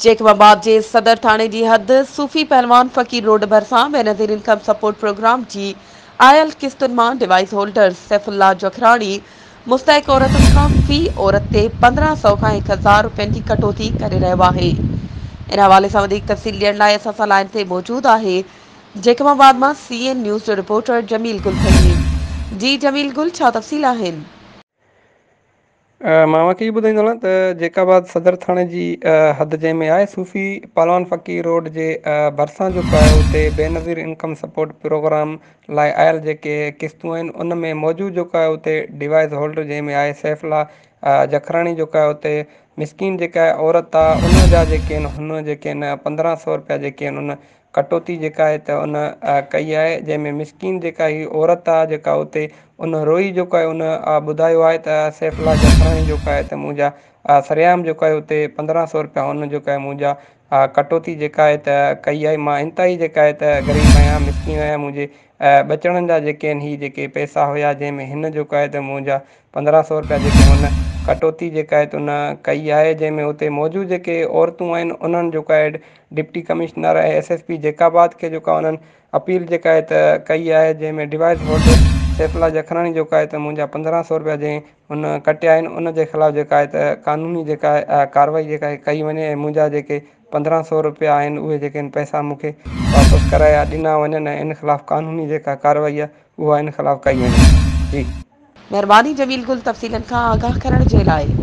Jacob آباد جي صدر ٿاڻي جي حد صوفي پهلوان فقير روڊ ڀرسان بينظير انڪم سپورٽ پروگرام جي آيل قسطن مان ڊوائيس هولڊر سيف الله جکراڻي مستحق عورتن کان في عورت تي 1500 کان 1000 رپين جي ڪٽوتي ڪري رهيو آهي. ان حوالي سان وڌيڪ تفصيل ڏيڻ لاء اسان سان لائين تي موجود آهي جيڪب آباد مان سي اين نيوز جو رپورٽر جميل گل فهيم. جي جميل گل ڇا تفصيل آهن؟ مان اوهان کي اهو ٻڌائيندو هلان ته جيڪب آباد صدر ٿاڻي جي حد جنهن ۾ آهي صوفي پهلوان فقير روڊ جي ڀرسان جيڪو آهي اتي بينظير انڪم سپورٽ پروگرام لاء آيل جيڪي قسطون آهن ان ۾ موجود جيڪو آهي اتي ڊوائيس هولڊر جنهن ۾ آهي سيف الله جکراڻي جيڪو آهي اتي مسڪين جيڪا عورت آهي ان جا جيڪي آهن هن جيڪي آهن 1500 روپيا جيڪي آهن ان ڪٽوتي جيڪا آهي ته ان ڪئي آهي جنهن ۾ مسڪين جيڪا هي عورت آ جيڪا اتي ان روئي جيڪو آهي ان ٻڌايو آهي ته سيف الله جکراڻي جيڪو آهي ته منهنجا سرعام جيڪو آهي اتي 1500 روپيا هن جيڪو آهي منهنجا ڪٽوتي جيڪا آهي ته ڪئي آهي مان انتهائي جيڪا آهي ته غريب آهيان مسڪين آهيان منهنجي ٻچڙن جا جيڪي آهن هي جيڪي پئسا هيا جنهن ۾ هن جيڪو آهي ته منهنجا 1500 روپيا جيڪي هن ڪٽوتي جيڪا آهي ته ان ڪئي آهي جنهن ۾ اتي موجود جيڪي عورتون آهن انهن جيڪو آهي deputy commissioner ۽ S S P Jacobabad کي جيڪو آهي انهن اپيل جيڪا آهي ته ڪئي آهي جنهن ۾ ڊوائيس هولڊر سيف الله جکراڻي جيڪو آهي ته منهنجا 1500 روپيا جنهن هن ڪٽيا آهن ان جي خلاف جيڪا آهي ته قانوني جيڪا آهي ڪارروائي جيڪا آهي ڪئي وڃي ۽ منهنجا جيڪي 1500 روپيا آهن اهي جيڪي آهن پئسا مون کي واپس ڪرايا ڏنا وڃن ۽ ان خلاف قانوني جيڪا ڪارروائي آهي اها ان خلاف ڪئي وڃي جي. مهرباني جميل گل تفصيلن کان آگاهه ڪرڻ جي لاء.